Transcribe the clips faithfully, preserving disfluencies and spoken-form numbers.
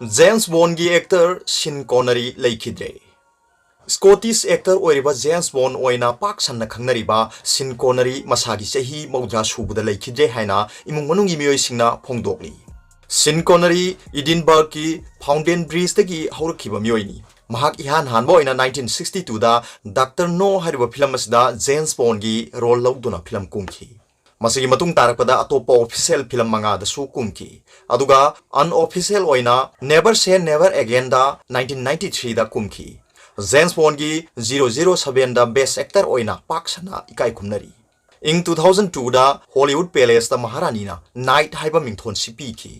James ꯕꯣꯟꯒꯤ actor ꯁꯤꯟ ꯀꯣꯅꯔꯤ ꯂꯩꯈꯤꯗ꯭ꯔꯦ꯫ Scottish actor ꯑꯣꯏꯔꯤꯕ ꯖꯦꯝꯁ ꯕꯣꯟ ꯑꯣꯏꯅ ꯄꯥꯛ ꯁꯟꯅ ꯈꯪꯅꯔꯤꯕ ꯁꯤꯟ ꯀꯣꯅꯔꯤ ꯃꯁꯥꯒꯤ ꯆꯍꯤ ꯃꯧꯗ꯭ꯔꯥ ꯁꯨꯕꯗ ꯂꯩꯈꯤꯗ꯭ꯔꯦ ꯍꯥꯏꯅ ꯏꯃꯨꯡ ꯃꯅꯨꯡꯒꯤ ꯃꯤꯑꯣꯏꯁꯤꯡꯅ ꯐꯣꯡꯗꯣꯛꯂꯤ꯫ ꯁꯤꯟ ꯀꯣꯅꯔꯤ ꯏꯗꯤꯟꯕꯔꯒꯀꯤ ꯐꯥꯎꯟꯇꯦꯟ ꯕ꯭ꯔꯤꯖꯇꯒꯤ ꯍꯧꯔꯛꯈꯤꯕ ꯃꯤꯑꯣꯏꯅꯤ꯫ ꯃꯍꯥꯛ ꯏꯍꯥꯟ ꯍꯥꯟꯕ ꯑꯣꯏꯅ nineteen sixty-twoꯗ ꯗꯥꯛꯇꯔ ꯅꯣ ꯍꯥꯏꯔꯤꯕ ꯐꯤꯂꯝ ꯑꯁꯤꯗ ꯖꯦꯝꯁ ꯕꯣꯟꯒꯤ ꯔꯣꯜ ꯂꯧꯗꯨꯅ ꯐꯤꯂꯝ ꯀꯨꯝꯈꯤ꯫ ꯃꯁꯤꯒꯤ ꯃꯇꯨꯡ ꯇꯥꯔꯛꯄꯗ ꯑꯇꯣꯞꯄ ꯑꯣꯐꯤꯁꯤꯌꯦꯜ ꯐꯤꯂꯝ ꯃꯉꯥꯗꯁꯨ ꯀꯨꯝꯈꯤ꯫ ꯑꯗꯨꯒ ꯑꯟꯑꯣꯐꯤꯁꯤꯌꯦꯜ ꯑꯣꯏꯅ Never Say Never Againꯗ nineteen ninety-threeꯗ ꯀꯨꯝꯈꯤ꯫ ꯖꯦꯝꯁ ꯕꯣꯟꯒꯤ zero zero sevenꯗ ꯕꯦꯁ ꯑꯦꯛꯇꯔ ꯑꯣꯏꯅ ꯄꯥꯛ ꯁꯟꯅ ꯏꯀꯥꯏ ꯈꯨꯝꯅꯔꯤ꯫ ꯏꯪ two thousand twoꯗ ꯍꯣꯂꯤꯋꯨꯗ ꯄꯦꯂꯦꯁꯇ ꯃꯍꯥꯔꯥꯅꯤꯅ ꯅꯥꯏꯠ ꯍꯥꯏꯕ ꯃꯤꯡꯊꯣꯟꯁꯤ ꯄꯤꯈꯤ꯫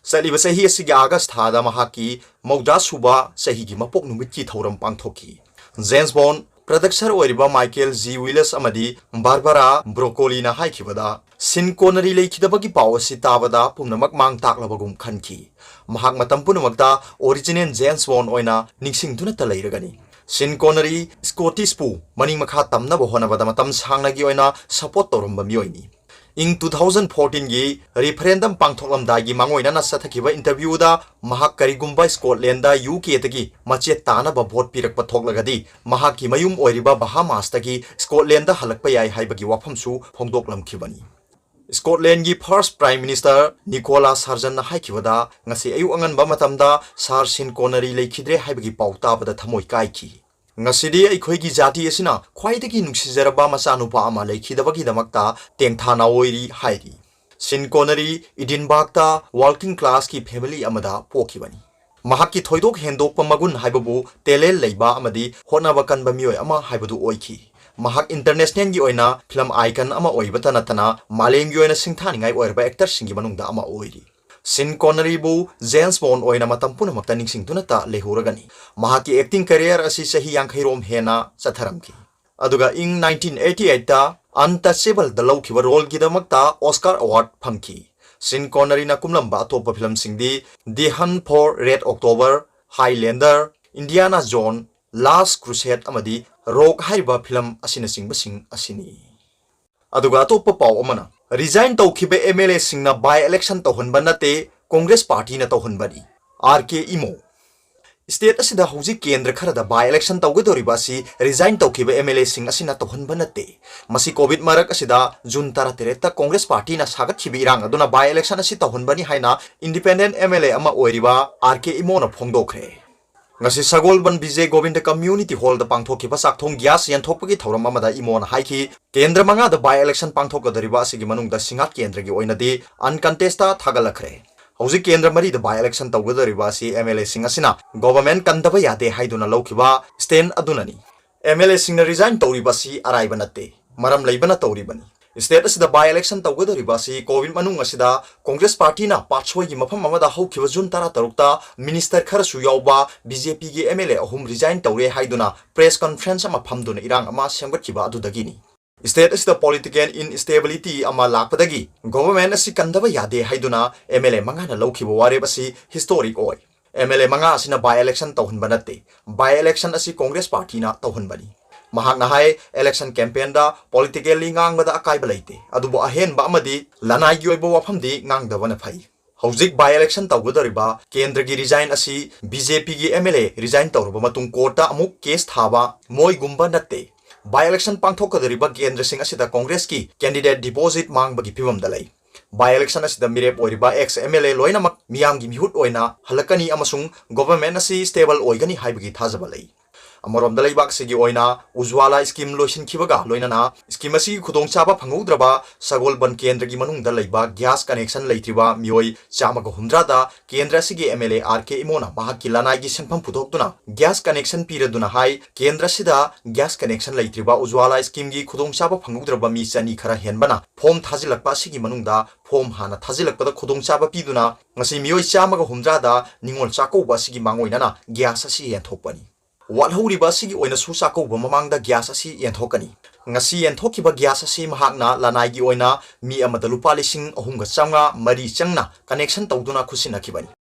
ꯆꯠꯂꯤꯕ ꯆꯍꯤ ꯑꯁꯤꯒꯤ ꯑꯥꯒꯁ ꯊꯥꯗ ꯃꯍꯥꯛꯀꯤ ꯃꯧꯗ꯭ꯔꯥ ꯁꯨꯕ ꯆꯍꯤꯒꯤ ꯃꯄꯣꯛ ꯅꯨꯃꯤꯠꯀꯤ ꯊꯧꯔꯝ ꯄꯥꯡꯊꯣꯛꯈꯤ꯫ ꯖꯦꯝꯁ ꯕꯣꯟ ꯄ꯭ꯔꯗꯛꯁꯔ ꯑꯣꯏꯔꯤꯕ ꯃꯥꯏꯀꯦꯜ ꯖꯤ ꯋꯤꯂꯁ ꯑꯃꯗꯤ ꯕꯥꯔꯕꯔꯥ ꯕ꯭ꯔꯣꯀꯣꯂꯤꯅ ꯍꯥꯏꯈꯤꯕꯗ, ꯁꯤꯟ ꯀꯣꯅꯔꯤ ꯂꯩꯈꯤꯗꯕꯒꯤ ꯄꯥꯎ ꯑꯁꯤ ꯇꯥꯕꯗ ꯄꯨꯝꯅꯃꯛ ꯃꯥꯡ ꯇꯥꯛꯂꯕꯒꯨꯝ ꯈꯟꯈꯤ꯫ ꯃꯍꯥꯛ ꯃꯇꯝ ꯄꯨꯝꯅꯃꯛꯇ ꯑꯣꯔꯤꯖꯤꯅꯦꯜ ꯖꯦꯝꯁ ꯕꯣꯟ ꯑꯣꯏꯅ ꯅꯤꯡꯁꯤꯡꯗꯨꯅꯇ ꯂꯩꯔꯒꯅꯤ꯫ ꯁꯤꯟ ꯀꯣꯅꯔꯤ ꯁ꯭ꯀꯣꯇꯤꯁꯄꯨ ꯃꯅꯤꯡ ꯃꯈꯥ ꯇꯝꯅꯕ ꯍꯣꯠꯅꯕꯗ ꯃꯇꯝ ꯁꯥꯡꯅꯒꯤ ꯑꯣꯏꯅ ꯁꯄꯣꯔꯠ ꯇꯧꯔꯝꯕ ꯃꯤꯑꯣꯏꯅꯤ꯫ ꯏꯪ two thousand fourteenꯒꯤ ꯔꯤꯐꯔꯦꯟꯗꯝ ꯄꯥꯡꯊꯣꯛꯂꯝꯗꯥꯏꯒꯤ ꯃꯥꯡꯑꯣꯏꯅꯅ ꯆꯠꯊꯈꯤꯕ ꯏꯟꯇꯔꯚ꯭ꯌꯨꯗ ꯃꯍꯥꯛ ꯀꯔꯤꯒꯨꯝꯕ ꯁ꯭ꯀꯣꯠꯂꯦꯟꯗ ꯌꯨ ꯀꯦꯗꯒꯤ ꯃꯆꯦꯠ ꯇꯥꯅꯕ ꯚꯣꯠ ꯄꯤꯔꯛꯄ ꯊꯣꯛꯂꯒꯗꯤ ꯃꯍꯥꯛꯀꯤ ꯃꯌꯨꯝ ꯑꯣꯏꯔꯤꯕ ꯕꯍꯥꯃꯥꯁꯇꯒꯤ ꯁ꯭ꯀꯣꯠꯂꯦꯟꯗ ꯍꯜꯂꯛꯄ ꯌꯥꯏ ꯍꯥꯏꯕꯒꯤ ꯋꯥꯐꯝꯁꯨ ꯐꯣꯡꯗꯣꯛꯂꯝꯈꯤꯕꯅꯤ꯫ ꯁ꯭ꯀꯣꯠꯂꯦꯟꯒꯤ ꯐꯥꯔꯁ ꯄ꯭ꯔꯥꯏꯝ ꯃꯤꯅꯤꯁꯇꯔ ꯅꯤꯀꯣꯂꯥ ꯁꯥꯔꯖꯟꯅ ꯍꯥꯏꯈꯤꯕꯗ, ꯉꯁꯤ ꯑꯌꯨꯛ ꯑꯉꯟꯕ ꯃꯇꯝꯗ ꯁꯥꯔ ꯁꯤꯟ ꯀꯣꯅꯔꯤ ꯂꯩꯈꯤꯗ꯭ꯔꯦ ꯍꯥꯏꯕꯒꯤ ꯄꯥꯎ ꯇꯥꯕꯗ ꯊꯃꯣꯏ ꯀꯥꯏꯈꯤ꯫ ꯉꯁꯤꯗꯤ ꯑꯩꯈꯣꯏꯒꯤ ꯖꯥꯇꯤ ꯑꯁꯤꯅ ꯈ꯭ꯋꯥꯏꯗꯒꯤ ꯅꯨꯡꯁꯤꯖꯔꯕ ꯃꯆꯥꯅꯨꯄꯥ ꯑꯃ ꯂꯩꯈꯤꯗꯕꯒꯤꯗꯃꯛꯇ ꯇꯦꯡꯊꯥ ꯅꯥꯑꯣꯏꯔꯤ ꯍꯥꯏꯔꯤ꯫ ꯁꯤꯟ ꯀꯣꯅꯔꯤ ꯏꯗꯤꯟꯕꯥꯔꯒꯇ ꯋꯥꯔꯀꯤꯡ ꯀ꯭ꯂꯥꯁꯀꯤ ꯐꯦꯃꯤꯂꯤ ꯑꯃꯗ ꯄꯣꯛꯈꯤꯕꯅꯤ꯫ ꯃꯍꯥꯛꯀꯤ ꯊꯣꯏꯗꯣꯛ ꯍꯦꯟꯗꯣꯛꯄ ꯃꯒꯨꯟ ꯍꯥꯏꯕꯕꯨ ꯇꯦꯂꯦꯟ ꯂꯩꯕ ꯑꯃꯗꯤ ꯍꯣꯠꯅꯕ ꯀꯟꯕ ꯃꯤꯑꯣꯏ ꯑꯃ ꯍꯥꯏꯕꯗꯨ ꯑꯣꯏꯈꯤ꯫ ꯃꯍꯥꯛ ꯏꯟꯇꯔꯅꯦꯁꯅꯦꯜꯒꯤ ꯑꯣꯏꯅ ꯐꯤꯂꯝ ꯑꯥꯏꯀꯟ ꯑꯃ ꯑꯣꯏꯕꯇ ꯅꯠꯇꯅ ꯃꯥꯂꯦꯝꯒꯤ ꯑꯣꯏꯅ ꯁꯤꯡꯊꯥꯅꯤꯡꯉꯥꯏ ꯑꯣꯏꯔꯕ ꯑꯦꯛꯇꯔꯁꯤꯡꯒꯤ ꯃꯅꯨꯡꯗ ꯑꯃ ꯑꯣꯏꯔꯤ꯫ ꯁꯤꯟ ꯀꯣꯅꯔꯤꯕꯨ ꯖꯦꯝꯁ ꯕꯣꯟ ꯑꯣꯏꯅ ꯃꯇꯝ ꯄꯨꯝꯅꯃꯛꯇ ꯅꯤꯡꯁꯤꯡꯗꯨꯅꯇ ꯂꯩꯍꯧꯔꯒꯅꯤ꯫ ꯃꯍꯥꯛꯀꯤ ꯑꯦꯛꯇꯤꯡ ꯀꯦꯔꯤꯌꯔ ꯑꯁꯤ ꯆꯍꯤ ꯌꯥꯡꯈꯩ ꯔꯣꯝ ꯍꯦꯟꯅ ꯆꯠꯊꯔꯝꯈꯤ꯫ ꯑꯗꯨꯒ ꯏꯪ nineteen eighty eightꯇ Untouchableꯗ ꯂꯧꯈꯤꯕ ꯔꯣꯜꯒꯤꯗꯃꯛꯇ ꯑꯣꯁꯀꯥꯔ ꯑꯦꯋꯥꯔꯗ ꯐꯪꯈꯤ꯫ ꯁꯤꯟ ꯀꯣꯅꯔꯤꯅ ꯀꯨꯝꯂꯝꯕ ꯑꯇꯣꯞꯄ ꯐꯤꯂꯝꯁꯤꯡꯗꯤ The Hunt for Red October, Highlander, Indiana Jones, Last Crusade ꯑꯃꯗꯤ ꯔꯣꯛ ꯍꯥꯏꯔꯤꯕ ꯐꯤꯂꯝ ꯑꯁꯤꯅꯆꯤꯡꯕꯁꯤꯡ ꯑꯁꯤꯅꯤ꯫ ꯑꯗꯨꯒ ꯑꯇꯣꯞꯄ ꯄꯥꯎ ꯑꯃꯅ, ꯔꯤꯖꯥꯏꯟ ꯇꯧꯈꯤꯕ ꯑꯦꯝ ꯑꯦꯜ ꯑꯦꯁꯤꯡꯅ ꯕꯥꯏ ꯏꯂꯦꯛꯁꯟ ꯇꯧꯍꯟꯕ ꯅꯠꯇꯦ, ꯀꯣꯡꯒ꯭ꯔꯦꯁ ꯄꯥꯔꯇꯤꯅ ꯇꯧꯍꯟꯕꯅꯤ꯫ ꯑꯥꯔ ꯀꯦ ꯏꯃꯣ꯫ State ꯑꯁꯤꯗ ꯍꯧꯖꯤꯛ ꯀꯦꯟꯗ꯭ꯔ ꯈꯔꯗ by election ꯇꯧꯒꯗꯧꯔꯤꯕ ꯑꯁꯤ resign ꯇꯧꯈꯤꯕ M L A ꯁꯤꯡ ꯑꯁꯤꯅ ꯇꯧꯍꯟꯕ ꯅꯠꯇꯦ꯫ ꯃꯁꯤ COVID ꯃꯔꯛ ꯑꯁꯤꯗ June ꯇꯔꯥꯇꯔꯦꯠꯇ Congress partyꯅ ꯁꯥꯒꯠꯈꯤꯕ ꯏꯔꯥꯡ ꯑꯗꯨꯅ by election ꯑꯁꯤ ꯇꯧꯍꯟꯕꯅꯤ ꯍꯥꯏꯅ independent M L A ꯑꯃ ꯑꯣꯏꯔꯤꯕ ꯑꯥꯔ ꯀꯦ ꯏꯃꯣꯅ ꯐꯣꯡꯗꯣꯛꯈ꯭ꯔꯦ꯫ ꯉꯁꯤ ꯁꯒꯣꯜꯕꯟ ꯕꯤꯖꯦ ꯒꯣꯕꯤꯟꯗ Community Hallꯗ ꯄꯥꯡꯊꯣꯛꯈꯤꯕ ꯆꯥꯛꯊꯣꯡ gas ꯌꯦꯟꯊꯣꯛꯄꯒꯤ ꯊꯧꯔꯝ ꯑꯃꯗ ꯏꯃꯣꯅ ꯍꯥꯏꯈꯤ, ꯀꯦꯟꯗ꯭ꯔ ꯃꯉꯥꯗ by election ꯄꯥꯡꯊꯣꯛꯀꯗꯧꯔꯤꯕ ꯑꯁꯤꯒꯤ ꯃꯅꯨꯡꯗ ꯁꯤꯡꯍꯥꯠ ꯀꯦꯟꯗ꯭ꯔꯒꯤ ꯑꯣꯏꯅꯗꯤ uncontestꯇ ꯊꯥꯒꯠꯂꯛꯈ꯭ꯔꯦ꯫ ꯍꯧꯖꯤꯛ ꯀꯦꯟꯗ꯭ꯔ ꯃꯔꯤꯗ by election ꯇꯧꯒꯗꯧꯔꯤꯕ ꯑꯁꯤ M L A ꯁꯤꯡ ꯑꯁꯤꯅ government ꯀꯟꯗꯕ ꯌꯥꯗꯦ ꯍꯥꯏꯗꯨꯅ ꯂꯧꯈꯤꯕ stand ꯑꯗꯨꯅꯅꯤ꯫ M L A ꯁꯤꯡꯅ resign ꯇꯧꯔꯤꯕ ꯑꯁꯤ ꯑꯔꯥꯏꯕ ꯅꯠꯇꯦ, ꯃꯔꯝ ꯂꯩꯕꯅ ꯇꯧꯔꯤꯕꯅꯤ꯫ State ꯑꯁꯤꯗ by election ꯇꯧꯒꯗꯧꯔꯤꯕ ꯑꯁꯤ COVID ꯃꯅꯨꯡ ꯑꯁꯤꯗ Congress partyꯅ ꯄꯥꯠꯁꯣꯏꯒꯤ ꯃꯐꯝ ꯑꯃꯗ ꯍꯧꯈꯤꯕ June ꯇꯔꯥꯇꯔꯨꯛꯇ minister ꯈꯔꯁꯨ ꯌꯥꯎꯕ BJPꯒꯤ M L A ꯑꯍꯨꯝ resign ꯇꯧꯔꯦ ꯍꯥꯏꯗꯨꯅ press conference ꯑꯃ ꯐꯝꯗꯨꯅ ꯏꯔꯥꯡ ꯑꯃ ꯁꯦꯝꯒꯠꯈꯤꯕ ꯑꯗꯨꯗꯒꯤꯅꯤ꯫ State ꯑꯁꯤꯗ political instability ꯑꯃ ꯂꯥꯛꯄꯗꯒꯤ government ꯑꯁꯤ ꯀꯟꯗꯕ ꯌꯥꯗꯦ ꯍꯥꯏꯗꯨꯅ M L A ꯃꯉꯥꯅ ꯂꯧꯈꯤꯕ ꯋꯥꯔꯦꯞ ꯑꯁꯤ historic ꯑꯣꯏ꯫ M L A ꯃꯉꯥ ꯑꯁꯤꯅ by election ꯇꯧꯍꯟꯕ ꯅꯠꯇꯦ, by election ꯑꯁꯤ Congress partyꯅ ꯇꯧꯍꯟꯕꯅꯤ꯫ ꯃꯍꯥꯛꯅ ꯍꯥꯏ, election campaignꯗ politically ꯉꯥꯡꯕꯗ ꯑꯀꯥꯏꯕ ꯂꯩꯇꯦ, ꯑꯗꯨꯕꯨ ꯑꯍꯦꯟꯕ ꯑꯃꯗꯤ ꯂꯅꯥꯏꯒꯤ ꯑꯣꯏꯕ ꯋꯥꯐꯝꯗꯤ ꯉꯥꯡꯗꯕꯅ ꯐꯩ꯫ ꯍꯧꯖꯤꯛ by election ꯇꯧꯒꯗꯧꯔꯤꯕ ꯀꯦꯟꯗ꯭ꯔꯒꯤ resign ꯑꯁꯤ BJPꯒꯤ M L A resign ꯇꯧꯔꯕ ꯃꯇꯨꯡ courtꯇ ꯑꯃꯨꯛ case ꯊꯥꯕ ꯃꯣꯏꯒꯨꯝꯕ ꯅꯠꯇꯦ꯫ By election ꯄꯥꯡꯊꯣꯛꯀꯗꯧꯔꯤꯕ ꯀꯦꯟꯗ꯭ꯔꯁꯤꯡ ꯑꯁꯤꯗ Congressꯀꯤ candidate deposit ꯃꯥꯡꯕꯒꯤ ꯐꯤꯚꯝꯗ ꯂꯩ꯫ By election ꯑꯁꯤꯗ ꯃꯤꯔꯦꯞ ꯑꯣꯏꯔꯤꯕ ex M L A ꯂꯣꯏꯅꯃꯛ ꯃꯤꯌꯥꯝꯒꯤ ꯃꯤꯍꯨꯠ ꯑꯣꯏꯅ ꯍꯜꯂꯛꯀꯅꯤ ꯑꯃꯁꯨꯡ government ꯑꯁꯤ stable ꯑꯣꯏꯒꯅꯤ ꯍꯥꯏꯕꯒꯤ ꯊꯥꯖꯕ ꯂꯩ꯫ ꯑꯃꯔꯣꯝꯗ ꯂꯩꯕꯥꯛꯁꯤꯒꯤ ꯑꯣꯏꯅ Ujjwala scheme ꯂꯣꯏꯁꯤꯟꯈꯤꯕꯒ ꯂꯣꯏꯅꯅ scheme ꯑꯁꯤꯒꯤ ꯈꯨꯗꯣꯡꯆꯥꯕ ꯐꯪꯍꯧꯗ꯭ꯔꯕ ꯁꯒꯣꯜꯕꯟ ꯀꯦꯟꯗ꯭ꯔꯒꯤ ꯃꯅꯨꯡꯗ ꯂꯩꯕ gas connection ꯂꯩꯇ꯭ꯔꯤꯕ ꯃꯤꯑꯣꯏ ꯆꯥꯝꯃꯒ ꯍꯨꯝꯗ꯭ꯔꯥꯗ ꯀꯦꯟꯗ꯭ꯔ ꯑꯁꯤꯒꯤ M L A ꯑꯥꯔ ꯀꯦ ꯏꯃꯣꯅ ꯃꯍꯥꯛꯀꯤ ꯂꯅꯥꯏꯒꯤ ꯁꯦꯟꯐꯝ ꯄꯨꯊꯣꯛꯇꯨꯅ gas connection ꯄꯤꯔꯗꯨꯅ ꯍꯥꯏ, ꯀꯦꯟꯗ꯭ꯔ ꯑꯁꯤꯗ gas connection ꯂꯩꯇ꯭ꯔꯤꯕ Ujjwala schemeꯒꯤ ꯈꯨꯗꯣꯡꯆꯥꯕ ꯐꯪꯍꯧꯗ꯭ꯔꯕ ꯃꯤ ꯆꯅꯤ ꯈꯔ ꯍꯦꯟꯕꯅ form ꯊꯥꯖꯤꯜꯂꯛꯄ ꯑꯁꯤꯒꯤ ꯃꯅꯨꯡꯗ form ꯍꯥꯟꯅ ꯊꯥꯖꯤꯜꯂꯛꯄꯗ ꯈꯨꯗꯣꯡꯆꯥꯕ ꯄꯤꯗꯨꯅ ꯉꯁꯤ ꯃꯤꯑꯣꯏ ꯆꯥꯝꯃꯒ ꯍꯨꯝꯗ꯭ꯔꯥꯗ ꯅꯤꯉꯣꯜ ꯆꯥꯛꯀꯧꯕ ꯑꯁꯤꯒꯤ ꯃꯥꯡꯑꯣꯏꯅꯅ gas ꯑꯁꯤ ꯌꯦꯟꯊꯣꯛꯄꯅꯤ꯫ ꯋꯥꯠꯍꯧꯔꯤꯕ ꯑꯁꯤꯒꯤ ꯑꯣꯏꯅꯁꯨ ꯆꯥꯛꯀꯧꯕ ꯃꯃꯥꯡꯗ gas ꯑꯁꯤ ꯌꯦꯟꯊꯣꯛꯀꯅꯤ꯫ ꯉꯁꯤ ꯌꯦꯟꯊꯣꯛꯈꯤꯕ gas ꯑꯁꯤ ꯃꯍꯥꯛꯅ ꯂꯅꯥꯏꯒꯤ ꯑꯣꯏꯅ ꯃꯤ ꯑꯃꯗ ꯂꯨꯄꯥ ꯂꯤꯁꯤꯡ ꯑꯍꯨꯝꯒ ꯆꯥꯝꯃꯉꯥ ꯃꯔꯤ ꯆꯪꯅ connection ꯇꯧꯗꯨꯅ ꯈꯨꯠꯁꯤꯟꯅꯈꯤꯕꯅꯤ꯫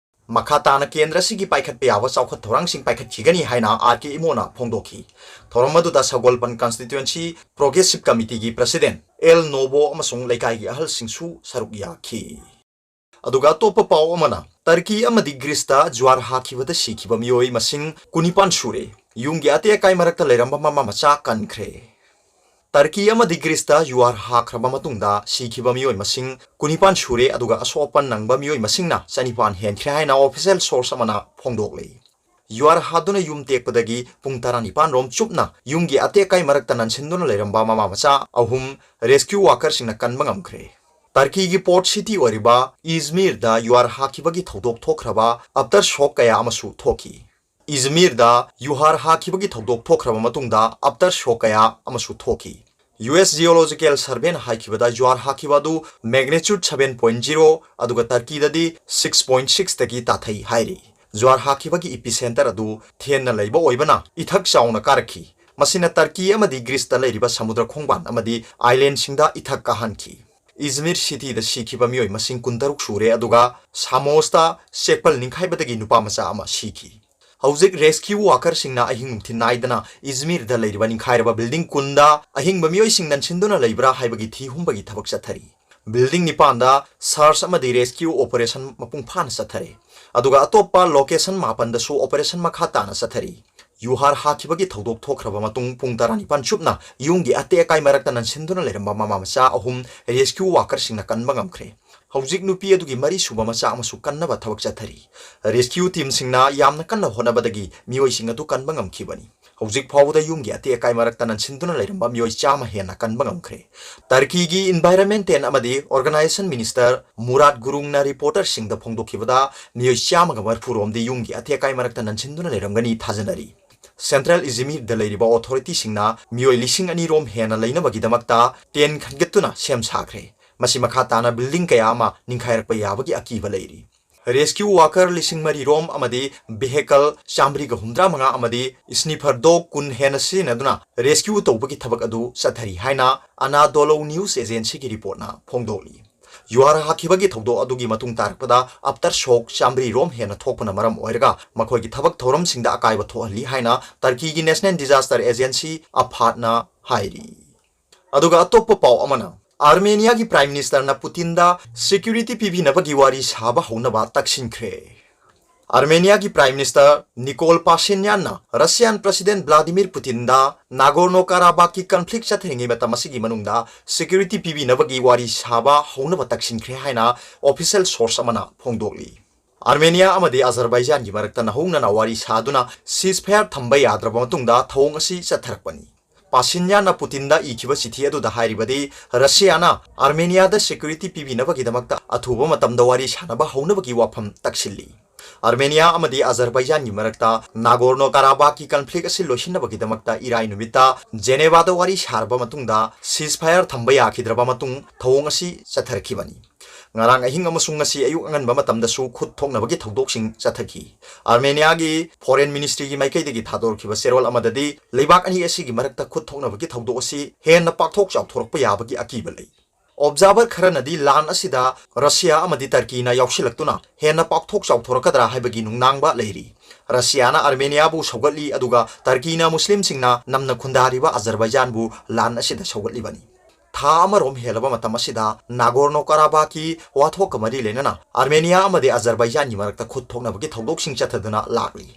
ꯃꯈꯥ ꯇꯥꯅ ꯀꯦꯟꯗ꯭ꯔ ꯑꯁꯤꯒꯤ ꯄꯥꯏꯈꯠꯄ ꯌꯥꯕ ꯆꯥꯎꯈꯠ ꯊꯧꯔꯥꯡꯁꯤꯡ ꯄꯥꯏꯈꯠꯈꯤꯒꯅꯤ ꯍꯥꯏꯅ ꯑꯥꯔ ꯀꯦ ꯏꯃꯣꯅ ꯐꯣꯡꯗꯣꯛꯈꯤ꯫ ꯊꯧꯔꯝ ꯑꯗꯨꯗ ꯁꯒꯣꯜꯕꯟ constituency progressive committeeꯒꯤ president ꯑꯦꯜ ꯅꯣꯕꯣ ꯑꯃꯁꯨꯡ ꯂꯩꯀꯥꯏꯒꯤ ꯑꯍꯜꯁꯤꯡꯁꯨ ꯁꯔꯨꯛ ꯌꯥꯈꯤ꯫ ꯑꯗꯨꯒ ꯑꯇꯣꯞꯄ ꯄꯥꯎ ꯑꯃꯅ, ꯇꯔꯀꯤ ꯑꯃꯗꯤ ꯒ꯭ꯔꯤꯁꯇ ꯖ꯭ꯋꯥꯔ ꯍꯥꯈꯤꯕꯗ ꯁꯤꯈꯤꯕ ꯃꯤꯑꯣꯏ ꯃꯁꯤꯡ ꯀꯨꯟꯅꯤꯄꯥꯟ ꯁꯨꯔꯦ꯫ ꯌꯨꯝꯒꯤ ꯑꯇꯦꯛ ꯑꯀꯥꯏ ꯃꯔꯛꯇ ꯂꯩꯔꯝꯕ ꯃꯃꯥ ꯃꯆꯥ ꯀꯟꯈ꯭ꯔꯦ꯫ ꯇꯔꯀꯤ ꯑꯃꯗꯤ ꯒ꯭ꯔꯤꯁꯇ ꯖ꯭ꯋꯥꯔ ꯍꯥꯈ꯭ꯔꯕ ꯃꯇꯨꯡꯗ ꯁꯤꯈꯤꯕ ꯃꯤꯑꯣꯏ ꯃꯁꯤꯡ ꯀꯨꯟꯅꯤꯄꯥꯟ ꯁꯨꯔꯦ, ꯑꯗꯨꯒ ꯑꯁꯣꯛ ꯑꯄꯟ ꯅꯪꯕ ꯃꯤꯑꯣꯏ ꯃꯁꯤꯡꯅ ꯆꯅꯤꯄꯥꯟ ꯍꯦꯟꯈ꯭ꯔꯦ ꯍꯥꯏꯅ official source ꯑꯃꯅ ꯐꯣꯡꯗꯣꯛꯂꯤ꯫ ꯖ꯭ꯋꯥꯔ ꯍꯥꯗꯨꯅ ꯌꯨꯝ ꯇꯦꯛꯄꯗꯒꯤ ꯄꯨꯡ ꯇꯔꯥꯅꯤꯄꯥꯟ ꯔꯣꯝ ꯆꯨꯞꯅ ꯌꯨꯝꯒꯤ ꯑꯇꯦꯛ ꯑꯀꯥꯏ ꯃꯔꯛꯇ ꯅꯟꯁꯤꯟꯗꯨꯅ ꯂꯩꯔꯝꯕ ꯃꯃꯥ ꯃꯆꯥ ꯑꯍꯨꯝ rescue workerꯁꯤꯡꯅ ꯀꯟꯕ ꯉꯝꯈ꯭ꯔꯦ꯫ ꯇꯔꯀꯤꯒꯤ port city ꯑꯣꯏꯔꯤꯕ ꯏꯖꯃꯤꯔꯗ ꯖ꯭ꯋꯥꯔ ꯍꯥꯈꯤꯕꯒꯤ ꯊꯧꯗꯣꯛ ꯊꯣꯛꯈ꯭ꯔꯕ aftershock ꯀꯌꯥ ꯑꯃꯁꯨ ꯊꯣꯛꯈꯤ꯫ ꯏꯖꯃꯤꯔꯗ ꯖ꯭ꯋꯥꯔ ꯍꯥꯈꯤꯕꯒꯤ ꯊꯧꯗꯣꯛ ꯊꯣꯛꯈ꯭ꯔꯕ ꯃꯇꯨꯡꯗ aftershock ꯀꯌꯥ ꯑꯃꯁꯨ ꯊꯣꯛꯈꯤ꯫ U S Geological Surveyꯅ ꯍꯥꯏꯈꯤꯕꯗ ꯖ꯭ꯋꯥꯔ ꯍꯥꯈꯤꯕ ꯑꯗꯨ magnitude seven point zero, ꯑꯗꯨꯒ ꯇꯔꯀꯤꯗꯗꯤ six point sixꯇꯒꯤ ꯇꯥꯊꯩ ꯍꯥꯏꯔꯤ꯫ ꯖ꯭ꯋꯥꯔ ꯍꯥꯈꯤꯕꯒꯤ epicenter ꯑꯗꯨ ꯊꯦꯟꯅ ꯂꯩꯕ ꯑꯣꯏꯕꯅ ꯏꯊꯛ ꯆꯥꯎꯅ ꯀꯥꯔꯛꯈꯤ꯫ ꯃꯁꯤꯅ ꯇꯔꯀꯤ ꯑꯃꯗꯤ ꯒ꯭ꯔꯤꯁꯇ ꯂꯩꯔꯤꯕ ꯁꯃꯨꯗ꯭ꯔ ꯈꯣꯡꯕꯥꯟ ꯑꯃꯗꯤ islandꯁꯤꯡꯗ ꯏꯊꯛ ꯀꯥꯍꯟꯈꯤ꯫ ꯏꯖꯃꯤꯔ cityꯗ ꯁꯤꯈꯤꯕ ꯃꯤꯑꯣꯏ ꯃꯁꯤꯡ ꯀꯨꯟꯇꯔꯨꯛ ꯁꯨꯔꯦ, ꯑꯗꯨꯒ ꯁꯥꯃꯣꯁꯇ ꯆꯦꯛꯄꯜ ꯅꯤꯡꯈꯥꯏꯕꯗꯒꯤ ꯅꯨꯄꯥ ꯃꯆꯥ ꯑꯃ ꯁꯤꯈꯤ꯫ ꯍꯧꯖꯤꯛ rescue workerꯁꯤꯡꯅ ꯑꯍꯤꯡ ꯅꯨꯡꯊꯤꯜ ꯅꯥꯏꯗꯅ ꯏꯖꯃꯤꯔꯗ ꯂꯩꯔꯤꯕ ꯅꯤꯡꯈꯥꯏꯔꯕ building ꯀꯨꯟꯗ ꯑꯍꯤꯡꯕ ꯃꯤꯑꯣꯏꯁꯤꯡ ꯅꯟꯁꯤꯟꯗꯨꯅ ꯂꯩꯕ꯭ꯔꯥ ꯍꯥꯏꯕꯒꯤ ꯊꯤ ꯍꯨꯝꯕꯒꯤ ꯊꯕꯛ ꯆꯠꯊꯔꯤ꯫ Building ꯅꯤꯄꯥꯟꯗ search ꯑꯃꯗꯤ rescue operation ꯃꯄꯨꯡ ꯐꯥꯅ ꯆꯠꯊꯔꯦ, ꯑꯗꯨꯒ ꯑꯇꯣꯞꯄ location ꯃꯥꯄꯟꯗꯁꯨ operation ꯃꯈꯥ ꯇꯥꯅ ꯆꯠꯊꯔꯤ꯫ ꯖ꯭ꯋꯥꯔ ꯍꯥꯈꯤꯕꯒꯤ ꯊꯧꯗꯣꯛ ꯊꯣꯛꯈ꯭ꯔꯕ ꯃꯇꯨꯡ ꯄꯨꯡ ꯇꯔꯥꯅꯤꯄꯥꯟ ꯆꯨꯞꯅ ꯌꯨꯝꯒꯤ ꯑꯇꯦꯛ ꯑꯀꯥꯏ ꯃꯔꯛꯇ ꯅꯟꯁꯤꯟꯗꯨꯅ ꯂꯩꯔꯝꯕ ꯃꯃꯥ ꯃꯆꯥ ꯑꯍꯨꯝ rescue workerꯁꯤꯡꯅ ꯀꯟꯕ ꯉꯝꯈ꯭ꯔꯦ꯫ ꯍꯧꯖꯤꯛ ꯅꯨꯄꯤ ꯑꯗꯨꯒꯤ ꯃꯔꯤꯁꯨꯕ ꯃꯆꯥ ꯑꯃꯁꯨ ꯀꯟꯅꯕ ꯊꯕꯛ ꯆꯠꯊꯔꯤ꯫ Rescue teamꯁꯤꯡꯅ ꯌꯥꯝꯅ ꯀꯟꯅ ꯍꯣꯠꯅꯕꯗꯒꯤ ꯃꯤꯑꯣꯏꯁꯤꯡ ꯑꯗꯨ ꯀꯟꯕ ꯉꯝꯈꯤꯕꯅꯤ꯫ ꯍꯧꯖꯤꯛ ꯐꯥꯎꯕꯗ ꯌꯨꯝꯒꯤ ꯑꯇꯦꯛ ꯑꯀꯥꯏ ꯃꯔꯛꯇ ꯅꯟꯁꯤꯟꯗꯨꯅ ꯂꯩꯔꯝꯕ ꯃꯤꯑꯣꯏ ꯆꯥꯝꯃ ꯍꯦꯟꯅ ꯀꯟꯕ ꯉꯝꯈ꯭ꯔꯦ꯫ ꯇꯔꯀꯤꯒꯤ environmental ꯑꯃꯗꯤ urbanization minister ꯃꯨꯔꯥꯠ ꯒꯨꯔꯨꯡꯅ reporterꯁꯤꯡꯗ ꯐꯣꯡꯗꯣꯛꯈꯤꯕꯗ, ꯃꯤꯑꯣꯏ ꯆꯥꯝꯃꯒ ꯃꯔꯤꯐꯨ ꯔꯣꯝꯗꯤ ꯌꯨꯝꯒꯤ ꯑꯇꯦꯛ ꯑꯀꯥꯏ ꯃꯔꯛꯇ ꯅꯟꯁꯤꯟꯗꯨꯅ ꯂꯩꯔꯝꯒꯅꯤ ꯊꯥꯖꯅꯔꯤ꯫ Central ꯏꯖꯃꯤꯔꯗ ꯂꯩꯔꯤꯕ authorityꯁꯤꯡꯅ ꯃꯤꯑꯣꯏ ꯂꯤꯁꯤꯡ ꯑꯅꯤ ꯔꯣꯝ ꯍꯦꯟꯅ ꯂꯩꯅꯕꯒꯤꯗꯃꯛꯇ tent ꯈꯟꯒꯠꯇꯨꯅ ꯁꯦꯝ ꯁꯥꯈ꯭ꯔꯦ꯫ ꯃꯁꯤ ꯃꯈꯥ ꯇꯥꯅ building ꯀꯌꯥ ꯑꯃ ꯅꯤꯡꯈꯥꯏꯔꯛꯄ ꯌꯥꯕꯒꯤ ꯑꯀꯤꯕ ꯂꯩꯔꯤ꯫ Rescue worker ꯂꯤꯁꯤꯡ ꯃꯔꯤ ꯔꯣꯝ ꯑꯃꯗꯤ vehicle ꯆꯥꯃꯔꯤꯒ ꯍꯨꯝꯗ꯭ꯔꯥ ꯃꯉꯥ ꯑꯃꯗꯤ sniffer dog ꯀꯨꯟ ꯍꯦꯟꯅ ꯁꯤꯖꯤꯟꯅꯗꯨꯅ rescue ꯇꯧꯕꯒꯤ ꯊꯕꯛ ꯑꯗꯨ ꯆꯠꯊꯔꯤ ꯍꯥꯏꯅ Anadolu News Agencyꯒꯤ reportꯅ ꯐꯣꯡꯗꯣꯛꯂꯤ꯫ ꯖ꯭ꯋꯥꯔ ꯍꯥꯈꯤꯕꯒꯤ ꯊꯧꯗꯣꯛ ꯑꯗꯨꯒꯤ ꯃꯇꯨꯡ ꯇꯥꯔꯛꯄꯗ aftershock ꯆꯥꯃꯔꯤ ꯔꯣꯝ ꯍꯦꯟꯅ ꯊꯣꯛꯄꯅ ꯃꯔꯝ ꯑꯣꯏꯔꯒ ꯃꯈꯣꯏꯒꯤ ꯊꯕꯛ ꯊꯧꯔꯝꯁꯤꯡꯗ ꯑꯀꯥꯏꯕ ꯊꯣꯛꯍꯜꯂꯤ ꯍꯥꯏꯅ ꯇꯔꯀꯤꯒꯤ National Disaster Agency, AFADꯅ ꯍꯥꯏꯔꯤ꯫ ꯑꯗꯨꯒ ꯑꯇꯣꯞꯄ ꯄꯥꯎ ꯑꯃꯅ, ꯑꯥꯔꯃꯦꯅꯤꯌꯥꯒꯤ Prime Ministerꯅ ꯄꯨꯇꯤꯟꯗ security ꯄꯤꯕꯤꯅꯕꯒꯤ ꯋꯥꯔꯤ ꯁꯥꯕ ꯍꯧꯅꯕ ꯇꯛꯁꯤꯟꯈ꯭ꯔꯦ꯫ ꯑꯥꯔꯃꯦꯅꯤꯌꯥꯒꯤ Prime Minister ꯅꯤꯀꯣꯜ ꯄꯥꯁꯤꯟꯌꯥꯟꯅ Russian President Vladimir Putinꯗ ꯅꯥꯒꯣꯔꯅꯣ ꯀꯥꯔꯥꯕꯥꯛꯀꯤ conflict ꯆꯠꯊꯔꯤꯉꯩ ꯃꯇꯝ ꯑꯁꯤꯒꯤ ꯃꯅꯨꯡꯗ security ꯄꯤꯕꯤꯅꯕꯒꯤ ꯋꯥꯔꯤ ꯁꯥꯕ ꯍꯧꯅꯕ ꯇꯛꯁꯤꯟꯈ꯭ꯔꯦ ꯍꯥꯏꯅ official source ꯑꯃꯅ ꯐꯣꯡꯗꯣꯛꯂꯤ꯫ ꯑꯥꯔꯃꯦꯅꯤꯌꯥ ꯑꯃꯗꯤ ꯑꯖꯔꯕꯥꯏꯖꯥꯟꯒꯤ ꯃꯔꯛꯇ ꯅꯧꯍꯧꯅꯅ ꯋꯥꯔꯤ ꯁꯥꯗꯨꯅ ceasefire ꯊꯝꯕ ꯌꯥꯗ꯭ꯔꯕ ꯃꯇꯨꯡꯗ ꯊꯧꯑꯣꯡ ꯑꯁꯤ ꯆꯠꯊꯔꯛꯄꯅꯤ꯫ ꯄꯥꯁꯤꯟꯌꯥꯟꯅ ꯄꯨꯇꯤꯟꯗ ꯏꯈꯤꯕ ꯆꯤꯊꯤ ꯑꯗꯨꯗ ꯍꯥꯏꯔꯤꯕꯗꯤ, ꯔꯁꯤꯌꯥꯅ ꯑꯥꯔꯃꯦꯅꯤꯌꯥꯗ security ꯄꯤꯕꯤꯅꯕꯒꯤꯗꯃꯛꯇ ꯑꯊꯨꯕ ꯃꯇꯝꯗ ꯋꯥꯔꯤ ꯁꯥꯅꯕ ꯍꯧꯅꯕꯒꯤ ꯋꯥꯐꯝ ꯇꯛꯁꯤꯜꯂꯤ꯫ ꯑꯥꯔꯃꯦꯅꯤꯌꯥ ꯑꯃꯗꯤ ꯑꯖꯔꯕꯥꯏꯖꯥꯟꯒꯤ ꯃꯔꯛꯇ ꯅꯥꯒꯣꯔꯅꯣ ꯀꯥꯔꯥꯕꯥꯛꯀꯤ conflict ꯑꯁꯤ ꯂꯣꯏꯁꯤꯟꯅꯕꯒꯤꯗꯃꯛꯇ ꯏꯔꯥꯏ ꯅꯨꯃꯤꯠꯇ ꯖꯦꯅꯦꯚꯥꯗ ꯋꯥꯔꯤ ꯁꯥꯔꯕ ꯃꯇꯨꯡꯗ ceasefire ꯊꯝꯕ ꯌꯥꯈꯤꯗ꯭ꯔꯕ ꯃꯇꯨꯡ ꯊꯧꯑꯣꯡ ꯑꯁꯤ ꯆꯠꯊꯔꯛꯈꯤꯕꯅꯤ꯫ ꯉꯔꯥꯡ ꯑꯍꯤꯡ ꯑꯃꯁꯨꯡ ꯉꯁꯤ ꯑꯌꯨꯛ ꯑꯉꯟꯕ ꯃꯇꯝꯗꯁꯨ ꯈꯨꯠ ꯊꯣꯛꯅꯕꯒꯤ ꯊꯧꯗꯣꯛꯁꯤꯡ ꯆꯠꯊꯈꯤ꯫ ꯑꯥꯔꯃꯦꯅꯤꯌꯥꯒꯤ Foreign Ministryꯒꯤ ꯃꯥꯏꯀꯩꯗꯒꯤ ꯊꯥꯗꯣꯔꯛꯈꯤꯕ ꯆꯦꯔꯣꯜ ꯑꯃꯗꯗꯤ, ꯂꯩꯕꯥꯛ ꯑꯅꯤ ꯑꯁꯤꯒꯤ ꯃꯔꯛꯇ ꯈꯨꯠ ꯊꯣꯛꯅꯕꯒꯤ ꯊꯧꯗꯣꯛ ꯑꯁꯤ ꯍꯦꯟꯅ ꯄꯥꯛꯊꯣꯛ ꯆꯥꯎꯊꯣꯔꯛꯄ ꯌꯥꯕꯒꯤ ꯑꯀꯤꯕ ꯂꯩ꯫ Observer ꯈꯔꯅꯗꯤ ꯂꯥꯟ ꯑꯁꯤꯗ ꯔꯁꯤꯌꯥ ꯑꯃꯗꯤ ꯇꯔꯀꯤꯅ ꯌꯥꯎꯁꯤꯜꯂꯛꯇꯨꯅ ꯍꯦꯟꯅ ꯄꯥꯛꯊꯣꯛ ꯆꯥꯎꯊꯣꯔꯛꯀꯗ꯭ꯔꯥ ꯍꯥꯏꯕꯒꯤ ꯅꯨꯡꯅꯥꯡꯕ ꯂꯩꯔꯤ꯫ ꯔꯁꯤꯌꯥꯅ ꯑꯥꯔꯃꯦꯅꯤꯌꯥꯕꯨ ꯁꯧꯒꯠꯂꯤ, ꯑꯗꯨꯒ ꯇꯔꯀꯤꯅ ꯃꯨꯁꯂꯤꯝꯁꯤꯡꯅ ꯅꯝꯅ ꯈꯨꯟꯗꯥꯔꯤꯕ ꯑꯖꯔꯕꯥꯏꯖꯥꯟꯕꯨ ꯂꯥꯟ ꯑꯁꯤꯗ ꯁꯧꯒꯠꯂꯤꯕꯅꯤ꯫ ꯊꯥ ꯑꯃꯔꯣꯝ ꯍꯦꯜꯂꯕ ꯃꯇꯝ ꯑꯁꯤꯗ ꯅꯥꯒꯣꯔꯅꯣ ꯀꯥꯔꯥꯕꯥꯛꯀꯤ ꯋꯥꯊꯣꯛꯀ ꯃꯔꯤ ꯂꯩꯅꯅ ꯑꯥꯔꯃꯦꯅꯤꯌꯥ ꯑꯃꯗꯤ ꯑꯖꯔꯕꯥꯏꯖꯥꯟꯒꯤ ꯃꯔꯛꯇ ꯈꯨꯠ ꯊꯣꯛꯅꯕꯒꯤ ꯊꯧꯗꯣꯛꯁꯤꯡ ꯆꯠꯊꯗꯨꯅ ꯂꯥꯛꯂꯤ꯫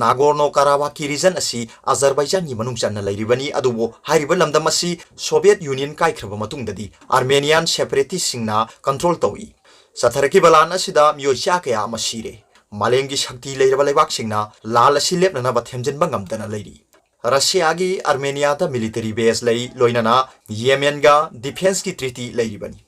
ꯅꯥꯒꯣꯔꯅꯣ ꯀꯥꯔꯥꯕꯥꯛꯀꯤ region ꯑꯁꯤ ꯑꯖꯔꯕꯥꯏꯖꯥꯟꯒꯤ ꯃꯅꯨꯡ ꯆꯟꯅ ꯂꯩꯔꯤꯕꯅꯤ, ꯑꯗꯨꯕꯨ ꯍꯥꯏꯔꯤꯕ ꯂꯝꯗꯝ ꯑꯁꯤ Soviet Union ꯀꯥꯏꯈ꯭ꯔꯕ ꯃꯇꯨꯡꯗꯗꯤ Armenian separatistꯁꯤꯡꯅ control ꯇꯧꯏ꯫ ꯆꯠꯊꯔꯛꯈꯤꯕ ꯂꯥꯟ ꯑꯁꯤꯗ ꯃꯤꯑꯣꯏ ꯆꯥ ꯀꯌꯥ ꯑꯃ ꯁꯤꯔꯦ꯫ ꯃꯥꯂꯦꯝꯒꯤ ꯁꯛꯇꯤ ꯂꯩꯔꯕ ꯂꯩꯕꯥꯛꯁꯤꯡꯅ ꯂꯥꯟ ꯑꯁꯤ ꯂꯦꯞꯅꯅꯕ ꯊꯦꯝꯖꯤꯟꯕ ꯉꯝꯗꯅ ꯂꯩꯔꯤ꯫ ꯔꯁꯤꯌꯥꯒꯤ ꯑꯥꯔꯃꯦꯅꯤꯌꯥꯗ military base ꯂꯩ, ꯂꯣꯏꯅꯅ ꯌꯦꯃꯦꯟꯒ defenceꯀꯤ treaty ꯂꯩꯔꯤꯕꯅꯤ꯫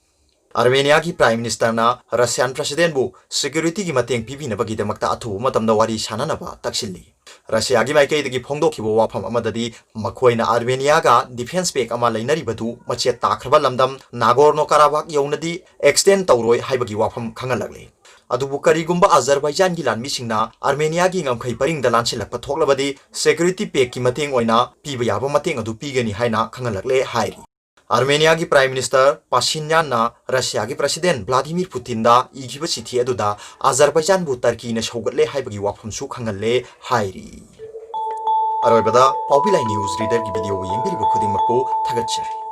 ꯑꯥꯔꯃꯦꯅꯤꯌꯥꯒꯤ Prime Ministerꯅ Russian Presidentꯕꯨ securityꯒꯤ ꯃꯇꯦꯡ ꯄꯤꯕꯤꯅꯕꯒꯤꯗꯃꯛꯇ ꯑꯊꯨꯕ ꯃꯇꯝꯗ ꯋꯥꯔꯤ ꯁꯥꯅꯅꯕ ꯇꯛꯁꯤꯜꯂꯤ꯫ ꯔꯁꯤꯌꯥꯒꯤ ꯃꯥꯏꯀꯩꯗꯒꯤ ꯐꯣꯡꯗꯣꯛꯈꯤꯕ ꯋꯥꯐꯝ ꯑꯃꯗꯗꯤ, ꯃꯈꯣꯏꯅ ꯑꯥꯔꯃꯦꯅꯤꯌꯥꯒ defence pact ꯑꯃ ꯂꯩꯅꯔꯤꯕꯗꯨ ꯃꯆꯦꯠ ꯇꯥꯈ꯭ꯔꯕ ꯂꯝꯗꯝ ꯅꯥꯒꯣꯔꯅꯣ ꯀꯥꯔꯥꯕꯥꯛ ꯌꯧꯅꯗꯤ extend ꯇꯧꯔꯣꯏ ꯍꯥꯏꯕꯒꯤ ꯋꯥꯐꯝ ꯈꯪꯍꯜꯂꯛꯂꯤ꯫ ꯑꯗꯨꯕꯨ ꯀꯔꯤꯒꯨꯝꯕ ꯑꯖꯔꯕꯥꯏꯖꯥꯟꯒꯤ ꯂꯥꯟꯃꯤꯁꯤꯡꯅ ꯑꯥꯔꯃꯦꯅꯤꯌꯥꯒꯤ ꯉꯝꯈꯩ ꯄꯔꯤꯡꯗ ꯂꯥꯟꯁꯤꯜꯂꯛꯄ ꯊꯣꯛꯂꯕꯗꯤ, security pactꯀꯤ ꯃꯇꯦꯡ ꯑꯣꯏꯅ ꯄꯤꯕ ꯌꯥꯕ ꯃꯇꯦꯡ ꯑꯗꯨ ꯄꯤꯒꯅꯤ ꯍꯥꯏꯅ ꯈꯪꯍꯜꯂꯛꯂꯦ ꯍꯥꯏꯔꯤ꯫ ꯑꯥꯔꯃꯦꯅꯤꯌꯥꯒꯤ Prime Minister ꯄꯥꯁꯤꯟꯌꯥꯟꯅ ꯔꯁꯤꯌꯥꯒꯤ President Vladimir Putinꯗ ꯏꯈꯤꯕ ꯆꯤꯊꯤ ꯑꯗꯨꯗ ꯑꯖꯔꯕꯥꯏꯖꯥꯟꯕꯨ ꯇꯔꯀꯤꯅ ꯁꯧꯒꯠꯂꯦ ꯍꯥꯏꯕꯒꯤ ꯋꯥꯐꯝꯁꯨ ꯈꯪꯍꯜꯂꯦ ꯍꯥꯏꯔꯤ꯫ ꯑꯔꯣꯏꯕꯗ ꯄꯥꯎꯕꯤ ꯂꯥꯏ news readerꯒꯤ videoꯕꯨ ꯌꯦꯡꯕꯤꯔꯤꯕ ꯈꯨꯗꯤꯡꯃꯛꯄꯨ ꯊꯥꯒꯠꯆꯔꯤ꯫